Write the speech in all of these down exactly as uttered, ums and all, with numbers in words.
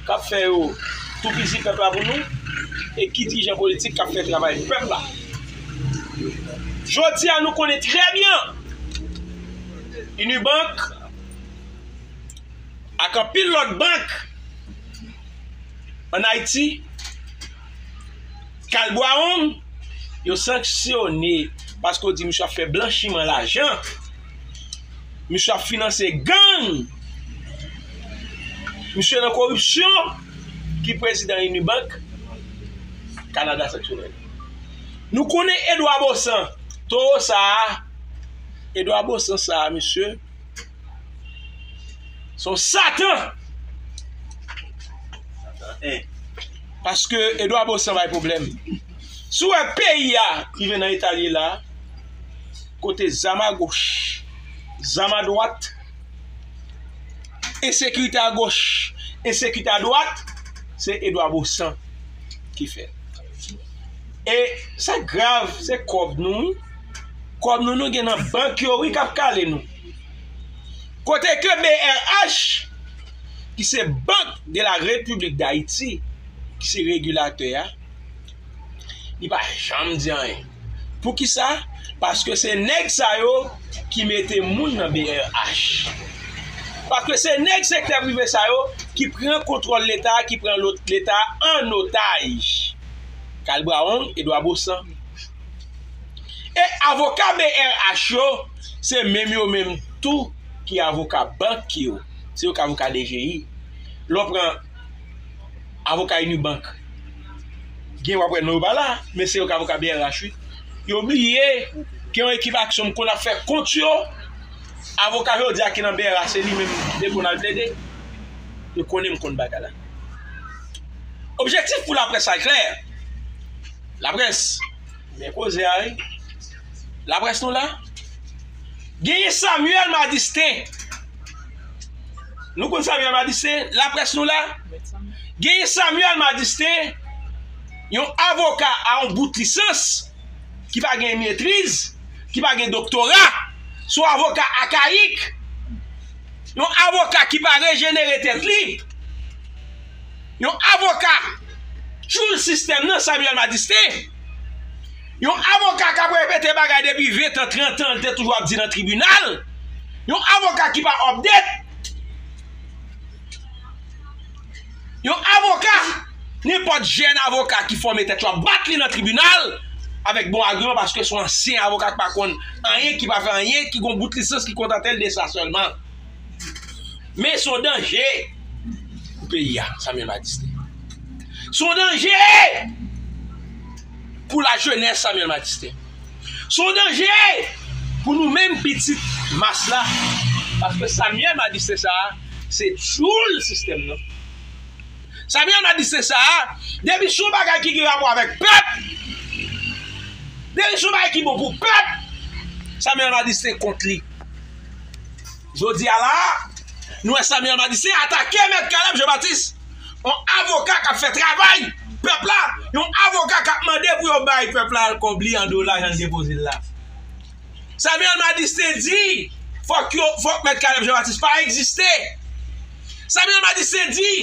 k ap fè yo toupizi pèp la pou nou, e ki dirijan politik k ap fè travay pèp la. Jodi a, nou konnen trè byen Unibank ak anpil lòt bank ann Ayiti, Kalbwawong, yo sanksyone paske yo di misye ap fè blanchiman lajan, misye ap finanse gang, misye nan koripsyon. Ki prezidan Unibank? Kanada sanksyone l. Nou konnen Edouard Baussan, towo sa a, Edouard Baussan sa a, misye, se yon satan. Paske Edouard Baussan bay pwoblèm. Si w wè peyi a rive nan eta l ye la, kote zam agoch, zam adwat, ensekirite agoch, ensekirite adwat, se Edouard Baussan ki fè l. E sa grav, se kòb nou, wi. Kòb nou, nou gen nan bank yo, wi, k ap kale nou. Kote ke B R H, ki se Banque de la République d'Haïti, ki se regilatè a, li pa janm di anyen. Poukisa? Paske se nèg sa yo ki mete moun nan B R H. Paske se nèg sektè prive sa yo ki pran kontwòl Leta, ki pran lo-, Leta an otaj. Kalbwawong, Edouard Baussan. E avoka B R H yo, se menm yo menm tou ki avoka bank yo. Se yo k avoka D G I. Lè w pran avoka Unibank, gen w ap wè non yo pa la, men se yo k avoka B R H, wi. Yo bliye gen yon ekip aksyon m konn ap fè kont yo. Avoka jodi a ki nan B R H, se li menm depi w al plede. Yo konnen m konn bagay la. Objektif pou laprès la klè. Laprès, men koze a, wi. Laprès nou la. Genyen Samuel Madistin. Nou konn Samuel Madistin, laprès nou la. Genyen Samuel Madistin, yon avoka a yon bout lisans, ki pa gen metriz, ki pa gen doktora, se yon avoka akayik, yon avoka ki pa rejenere tèt li, yon avoka tchoul sistèm nan, Samuel Madistin, yon avoka k ap repete bagay depi ven tan, trant an, li te toujou ap di nan tribinal, yon avoka ki pa update, yon avoka, nenpòt jèn avoka ki fòme tèt yo ap bat li nan tribinal avèk bon agiman paske se yon ansyen avoka ki pa konn anyen, ki pa fè anyen, ki gon bout lisans ki kontante l de sa sèlman. Men se yon danje pou peyi a, Samuel Madistin. Se yon danje pou lajenès, Samuel Madistin. Se yon danje pou nou menm pitit mas la, paske Samuel Madistin sa a, se tchoul sistèm nan. Samuel Madistin sa a, depi se yon bagay ki gen rapò avèk pèp, depi se yon bagay ki bon pou pèp, Samuel Madistin kont li. Jodi a la, nou wè Samuel Madistin atake Mèt Caleb Jean Baptiste. Yon avoka k ap fè travay pèp la, yon avoka k ap mande pou yo bay pèp la kòb li an dola jan l depoze l la. Samuel Madistin di, fòk yo, fòk Mèt Caleb Jean Baptiste pa egziste. Samuel Madistin di,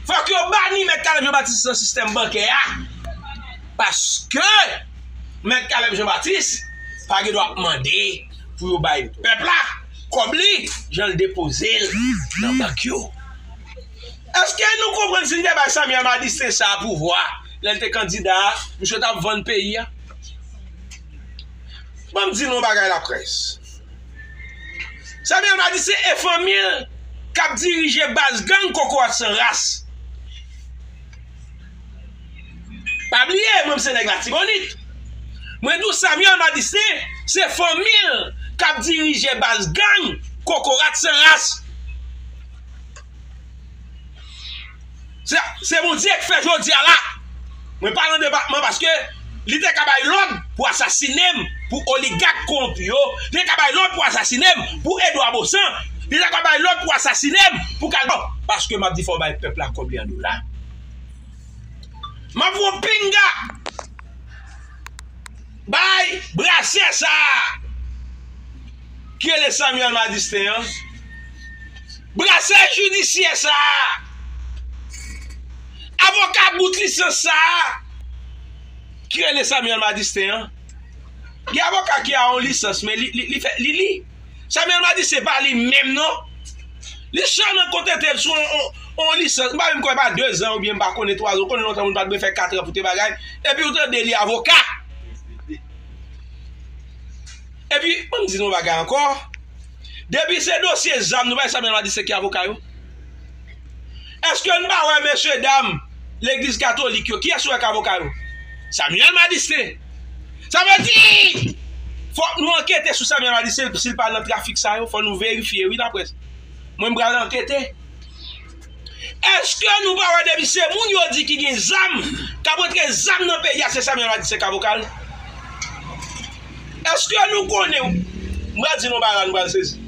fòk yo bani Mèt Caleb Jean Baptiste nan sistèm bankè a. Paske Mèt Caleb Jean Baptiste pa gen dwa ap mande pou yo bay pèp la kòb li, jan l depoze l nan bank yo. Èske nou konprann si n te bay Samuel Madistin sa a pouvwa, lè l te kandida a, misye t ap vann peyi a? Ban m di nou yon bagay, laprès. Samuel Madistin e fanmi l k ap dirije baz gang Kokorat San Ras. Pa bliye, mwen, m se nèg Latibonit. Mwen di w, Samuel Madistin, se fanmi l k ap dirije baz gang Kokorat San Ras. Se, se Bondye k fè jodi a la. Mwen pa nan depatman paske li te ka bay lòd pou asasinen m, pou oligak kowonpi yo. Li te ka bay lòd pou asasinen m, pou Edouard Baussan. Li te ka bay lòd pou asasinen m, pou kal. Paske m ap di fò w bay pèp la kòb li an dola. M ap voye pinga bay brasè sa a ki rele Samuel Madistin an. Brasè jidisyè sa a Avoka bout lisans sa a ki rele Samuel Madistin an. Gen avoka ki a yon lisans, men li, li, li fè, li li. Samuel Madistin pa li menm non. Li sèlman kontante l sou yon, yon, yon lisans. M pa menm kwè pa dezan oubyen m pa konnen twazan. Ou konnen lontan moun pa t bezwen fè katran pou te bagay. Epi ou tande li avoka. Epi, ban m di nou yon bagay ankò. Depi se dosye zam, nou bay Samuel Madistin ki avoka yo. Èske n pa wè mesye dam legliz katolik yo? Kiyès ou wè k avoka yo? Samuel Madistin. Sa vle di, fòk nou ankete sou Samuel Madistin, si l pa nan trafik sa yo, fò nou verifye, wi, laprès. Mwen, m pral ankete. Èske nou pa wè depi se moun yo di ki gen zam, k ap rantre zam nan peyi a, se Samuel Madistin k avoka l? Èske nou konnen, m pral di nou bagay, nou pral sezi.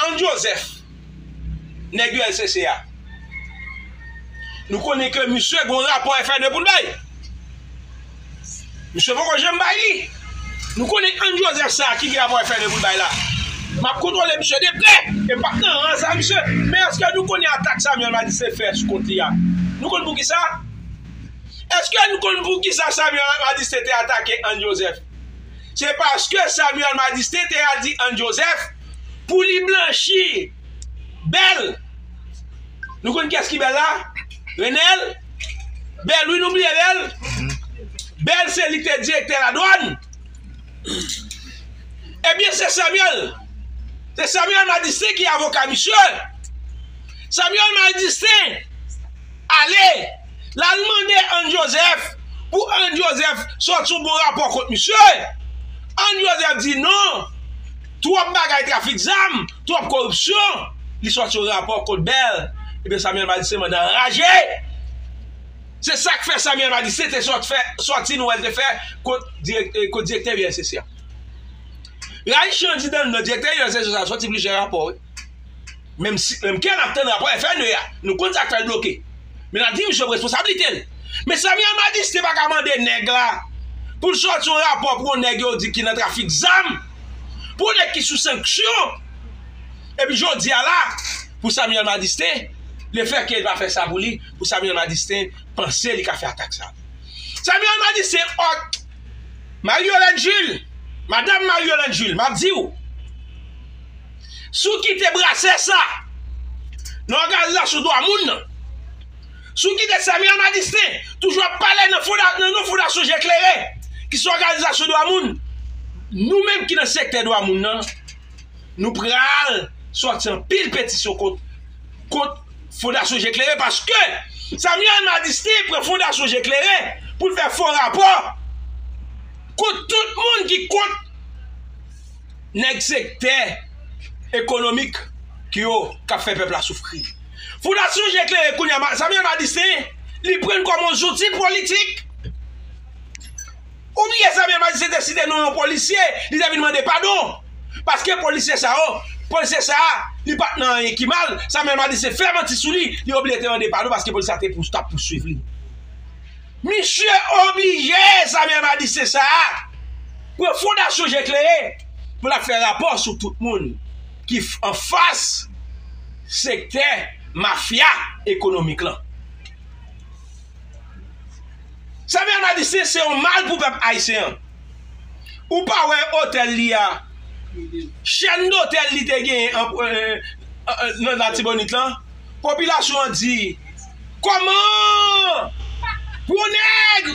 Ann Joseph, nèg U L C C a. Nou konnen ke misye gen yon rapò F N E pou l bay. Misye poko janm bay li. Nou konnen Ann Joseph sa a ki gen rapò F N E pou l bay la. M ap kontwole misye de prè. E m p ap nan rans a misye. Men èske nou konnen atak Samuel Madistin fè sou kont li a? Nou konn poukisa? Èske nou konn poukisa Samuel Madistin te atake Ann Joseph? Se paske Samuel Madistin te al di Ann Joseph pou li blanchi Bèl. Nou konn kiyès ki Bèl la? Renèl? Bèl, wi, nou bliye Bèl. Bèl se li te direktè ladwàn. Ebyen, se Samuel. Se Samuel Madistin ki avoka misye. Samuel Madistin ale, l al mande Ann Joseph pou Ann Joseph sòti yon bon rapò kont misye. Ann Joseph di non, twòp bagay trafik zam, twòp koripsyon. Li sòti yon rapò kont Bèl. Ebyen, Samuel Madistin mande anraje. Se sa k fè Samuel Madistin te sòt fè, sòti nou wè l te fè kont dirèk-, eh, kont direktè U L C C a. Rayi chan di dan nan direktè U L C C a sòti plizyè rapò, wi. Menm si, menm ke n ap tann rapò F N E a, nou konn sa k fè l bloke. Men n ap di misye pran responsablite l. Men Samuel Madistin pa ka mande nèg la pou l sòti yon rapò pou yon nèg yo di ki nan trafik zam, pou yon nèg ki sou sanksyon. Epi jodi a la, pou Samuel Madistin, lefètke l pa fè sa pou li, pou Samuel Madistin panse li ka fè atak sa. Samuel Madistin, ò, Marie Yolène Jules, madanm Marie Yolène Jules, m ap di w, si w kite brasè sa nan òganizasyon dwa moun nan, si w kite Samuel Madistin toujou ap pale nan fonda-, nan non Fondasyon Je Klere, ki se òganizasyon dwa moun, nou menm ki nan sektè dwa moun nan, nou pral sòti anpil petisyon kont, kont Fondasyon Je Klere, paske Samuel Madistin pran Fondasyon Je Klere pou l fè fo rapò kont tout moun ki kont nèg sektè ekonomik ki yo k ap fè pèp la soufri. Fondasyon Je Klere kounye a, Ma-, Samuel Madistin, li pran l kòm yon zouti politik. Ou bliye Samuel Madistin te site non yon polisye, li te vin mande padon. Paske polisye sa yo, polisye sa a, li pa t nan anyen ki mal, Samuel Madistin fè manti sou li, li oblije te mande padon paske polisye a te pou-, t ap pouswiv li. Misye oblije, Samuel Madistin sa a, pran Fondasyon Je Klere pou l ap fè rapò sou tout moun ki f-, anfas sektè mafya ekonomik lan. Samuel Madistin se yon mal pou pèp ayisyen an. Ou pa wè otèl li a, chèn dotèl li te genyen an, euh, euh, nan Latibonit lan? Popilasyon an di, kòman pou yon nèg,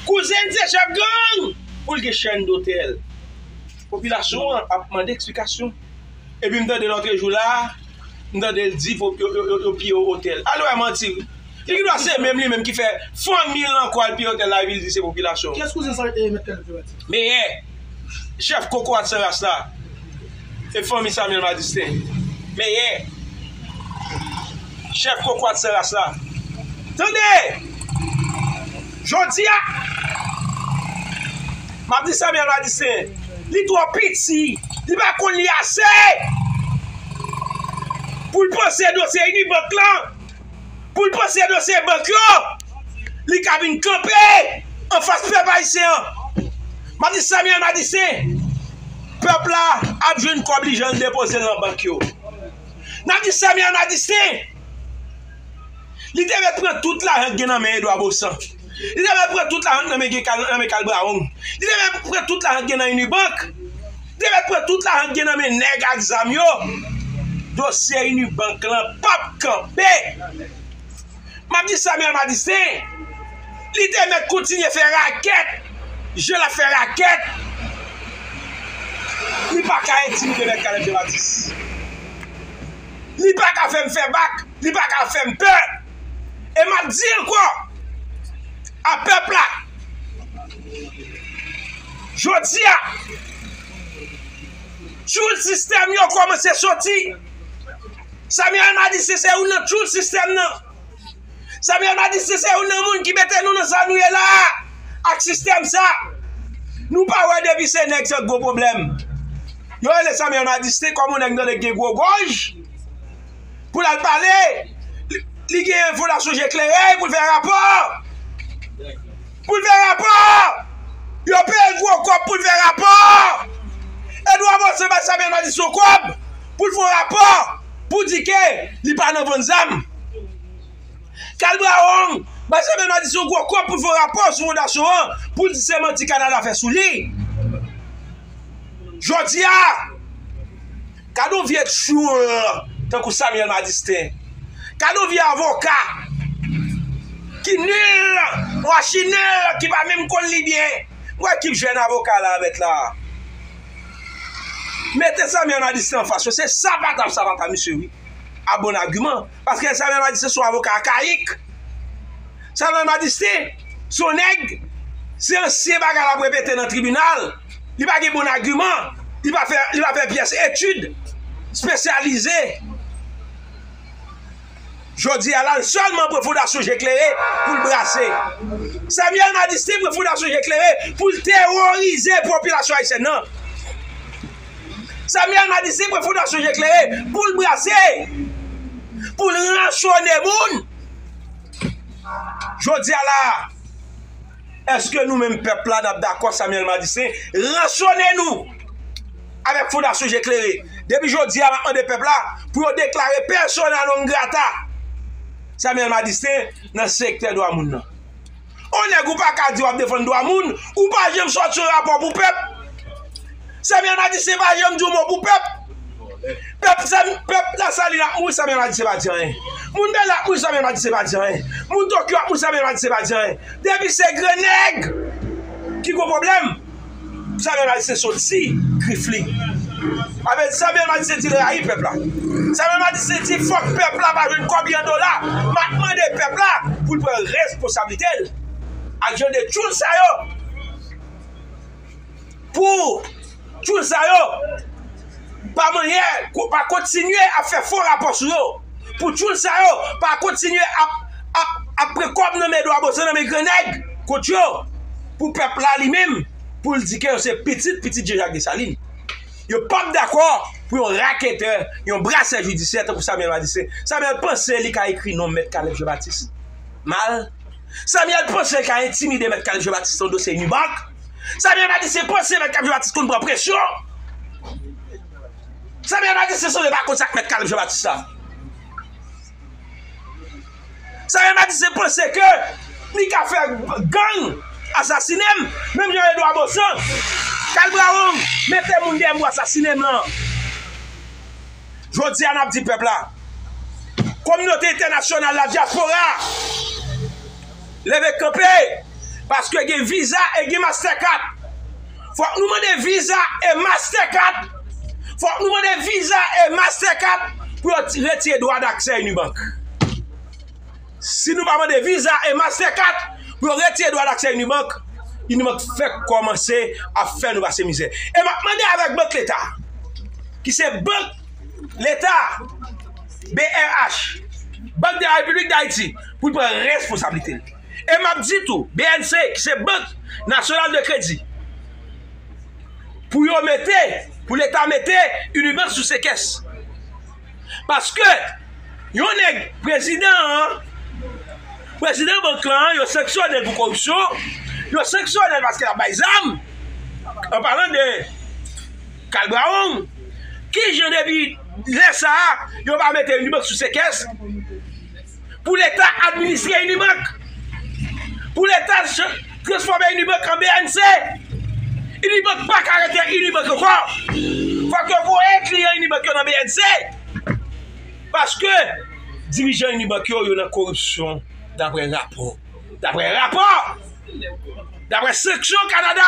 kouzen se chèf gang, pou l gen chèn dotèl? Popilasyon an ap mande eksplikasyon. Epi m tande lòtrejou la, m tande l di pou yo, yo, yo, yo piye otèl. Al wè manti wi. Li gendwa se menm li menm ki fè fanmi l ankò al piye otèl la epi l di se popilasyon. Kiyès kouzen sa, eh, mèt Kenneth Verratti? Meyè. Chèf kokorat san ras la. E fanmi Samuel Madistin. Meyè. Chèf kokorat san ras la. Tande! Jodi a, m ap di Samuel Madistin, li twò piti, li pa konn li ase pou l panse dosye Unibank lan, pou l panse dosye bank yo, li ka vin kanpe anfas pèp ayisyen an. M ap di Samuel Madistin, pèp la ap jwenn kòb li jan l depoze l nan bank yo. N ap di Samuel Madistin, li te mèt pran tout lajan k gen nan men Edouard Baussan. Li te mèt pran tout lajan k nan men Kal-, nan men Kalbrawon. Li te mèt pran tout lajan k gen nan Unibank. Li te mèt pran tout lajan k gen nan men nèg ak zam yo. Dosye Unibank lan p ap kanpe. M ap di Samuel Madistin, li te mèt kontinye fè rakèt, jan l ap fè rakèt. Li pa ka entimide Mèt Caleb Jean Baptiste. Li pa ka fè m fè bak, li pa ka fè m pè. E m ap di ankò a pèp la, jodi a, tchoul sistèm yo kòmanse soti. Samuel Madistin se youn nan tchoul sistèm nan. Samuel Madistin se youn nan moun ki mete nou nan sa nou ye la a, ak sistèm sa. Nou pa wè depi se nèg sa gwo pwoblèm. Yo rele Samuel Madistin kòm yon nèg nan nèg gen gwo gòj. Pou l al pale, li, li gen Fondasyon Je Klere pou l fè rapò. Pou l fè rapò. Yo peye l gwo kòb pou l fè rapò. Edouard Baussan bay Samuel Madistin yon kòb pou l fè yon rapò pou di ke li pa nan vann zam. Kalbrawon bay Samuel Madistin yon gwo kòb pou l fè yon rapò sou fondasyon an pou l di se manti Kanada fè sou li. Jodi a, gade yon vye tchoul tankou Samuel Madistin. Gade yon vye avoka ki nil, yon achi nil, ki pa menm konn li byen. Mwen ki jèn avoka la mèt la. Mete Samuel Madistin anfas yo, se sapata, sapata misye wi. A bon agiman. Paske Samuel Madistin se yon avoka akayik. Samuel Madistin se yon nèg, se ansyen bagay l ap repete nan tribinal. Li pa gen bon agiman. Li pa fè, li pa fè pyès etid espesyalize. Jodi a la, l sèlman pran Fondasyon Je Klere pou l brase. Samuel Madistin pran Fondasyon Je Klere pou l teworize popilasyon ayisyèn nan. Samuel Madistin pran Fondasyon Je Klere pou l brase, pou l ransone moun. Jodi a la, èske nou menm pèp la n ap dakò Samuel Madistin ransone nou avèk Fondasyon Je Klere? Depi jodi a, m ap mande pèp la pou yo deklare persona non grata Samuel Madistin nan sektè dwa moun nan. On nèg ou pa ka di w ap defann dwa moun, ou pa janm sòti yon rapò pou pèp. Samuel Madistin pa janm di yon mo pou pèp. Pèp, Sam-, pèp Lasalin ap mouri, Samuel Madistin pa di anyen. Moun Bèlè ap mouri, Samuel Madistin pa di anyen. Moun Tokyo ap mouri, Samuel Madistin pa di anyen. Depi se grenèg ki gon pwoblèm, Samuel Madistin soti grif li. Avè Samuel Madistin di l rayi pèp la. Samuel Madistin di fòk pèp la pa jwenn kòb li an dola. M ap mande pèp la pou l pran responsablite l ak jan de tchoul sa yo. Pou tchoul sa yo pa manyen, ko-, pa kontinye ap fè fo rapò sou yo. Pou tchoul sa yo pa kontinye ap, ap, ap pran kòb nan men Edouard Baussan, nan men grenèg kont yo. Pou pèp la li menm, pou l di ke yo se pitit, pitit Jean Jacques Dessalines. Yo p ap dakò pou yon raketè, yon brasè jidisyè tankou Samuel Madistin. Samuel panse li ka ekri non Mèt Caleb Jean Baptiste mal. Samuel panse l ka entimide Mèt Caleb Jean Baptiste nan dosye Unibank. Samuel Madistin panse Mèt Caleb Jean Baptiste konn pran presyon. Samuel Madistin sanble pa konn sa k Mèt Caleb Jean Baptiste la. Samuel Madistin panse ke li ka fè gang asasinen m, menm jan Edouard Baussan, Kalbrawon mete moun dèyè m pou asasinen m lan. Jodi a n ap di pèp la, kominote entènasyonal la, dyaspora, leve kanpe, paske gen viza e gen Mastercard. Fòk nou mande viza e Mastercard. Fòk nou mande viza e Mastercard pou yo ti-, retire dwa daksè Unibank. Si nou pa mande viza e Mastercard pou yo retire dwa daksè Unibank, Unibank fèk kòmanse ap fè nou pase mizè. E m ap mande avèk bank leta, ki se bank leta, B R H, Bank de la Repiblik d Ayiti, pou l pran responsablite l. E m ap di tou, B N C, ki se Bank Nasyonal de Kredi, pou yo mete, pou leta mete Unibank sou sekès. Paske yon nèg prezidan an, prezidan bank lan, yo sanksyone l pou koripsyon, yo sanksyone l paske l ap bay zam, an palan de Kalbrawon, kijan depi Lè sa a, yo va mete Unibank sou sekès. Pou Leta administre Unibank. Pou Leta ch- transfòme Unibank an B N C. Unibank pa ka rete Unibank ankò. Fòk yo voye kliyan Unibank yo nan B N C. Paske dirijan Unibank yo, yo nan koripsyon daprè rapò. Daprè rapò! Daprè sanksyon Kanada!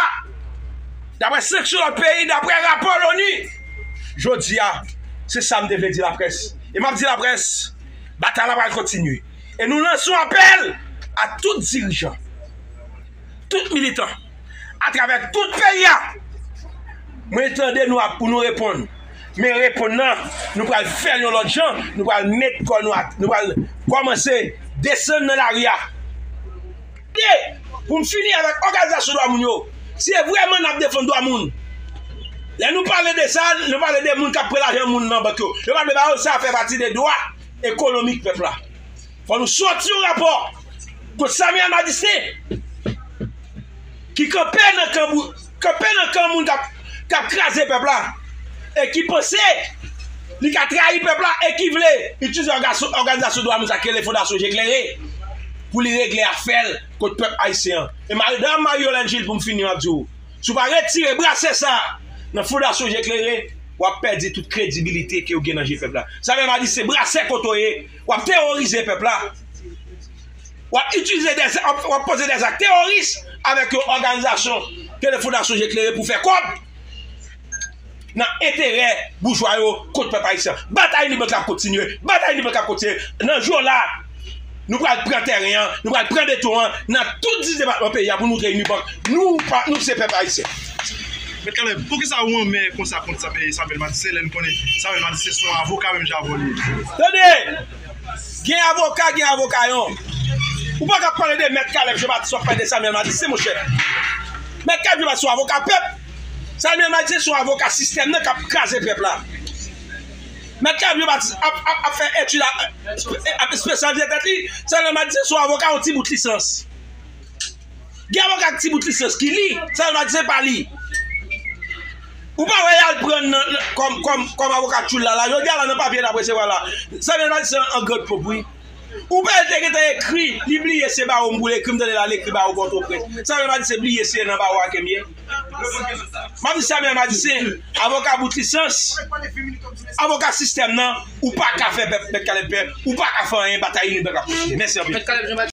Daprè sanksyon lòt peyi, daprè rapò Loni! Jodi a, se sa m te vle di laprès. E m ap di laprès, batay la pral kontinye. E nou lanse yon apèl a tout dirijan, tout militan, atravè tout peyi a. Mwen tande nou ap pou nou reponn. Men reponn nan, nou pral fè l yon lòt jan, nou pral met kò nou, nou pral kòmanse desann nan lari a. Pou m fini avèk òganizasyon dwa moun yo, si e vrèman n ap defann dwa moun, lè nou pale de sa, nou pale de moun k ap pran lajan moun nan bank yo. Yo pa vle ba yo, sa fè pati de dwa ekonomik pèp la. Fò nou sòti yon rapò kont Samuel Madistin ki kanpe nan kan bou- kanpe nan kan moun k ap, k ap kraze pèp la e ki panse li ka trayi pèp la e ki vle itilize òganizasyon dwa moun sa k rele Fondasyon Je Klere pou li regle afè l kont pèp ayisyen an. E madanm Marie Yolène Gilles, pou m fini, m ap di w, si w pa retire brasè sa a nan Fondasyon Je Klere, w ap pèdi tout kredibilite ke w gen nan je pèp la. Sa vle di se brasè kote w ye, w ap teworize pèp la. W ap itilize de, w ap poze de zak teworis avèk yon òganizasyon ke le Fondasyon Je Klere pou fè kòb nan enterè boujwa yo kont pèp ayisyen. Batay Unibank la ap kontinye. Batay Unibank la ap kontinye. Nan jou la, nou pral pran tèren an, nou pral pran beton an nan tout dis depatman peyi a pou nou montre Unibank nou pa, nou se pèp ayisyen. Mèt Caleb, poukisa ou anmè konsa kont Sa- Samuel Madistin lè n konnen Samuel Madistin se yon avoka menm jan avè w li ye? Tande! Gen avoka, gen avokayon. Ou pa ka pale de Mèt Caleb Jean Baptiste, w ap pale de Samuel Madistin, monchè. Mèt Caleb Jean Baptiste se yon avoka pèp. Samuel Madistin se yon avoka sistèm nan k ap kraze pèp la. Mèt Caleb Jean Baptiste ap, ap, ap fè etid, ap espesyalize tèt li. Samuel Madistin se yon avoka yon ti bout lisans. Gen avoka ak ti bout lisans ki li, Samuel Madistin se pa li. Ou pa wè y al pran nan, nan, kòm, kòm, kòm avoka tchoul la, la. Jodi a la, nan papye n ap resevwa la, Samuel Madistin se yon grande pope, wi. Ou pa te gentan ekri, li bliye se bawo m pou l ekri, m tande l al ekri bawo Pòtoprens. Samuel Madistin se bliye se nan bawo a ke m ye. M ap di Samuel Madistin, avoka bout lisans, avoka sistèm nan, ou pa ka fè pèp, Mèt Caleb pè, ou pa ka fè anyen, batay Unibank la ap kontinye. Mèsi anpil.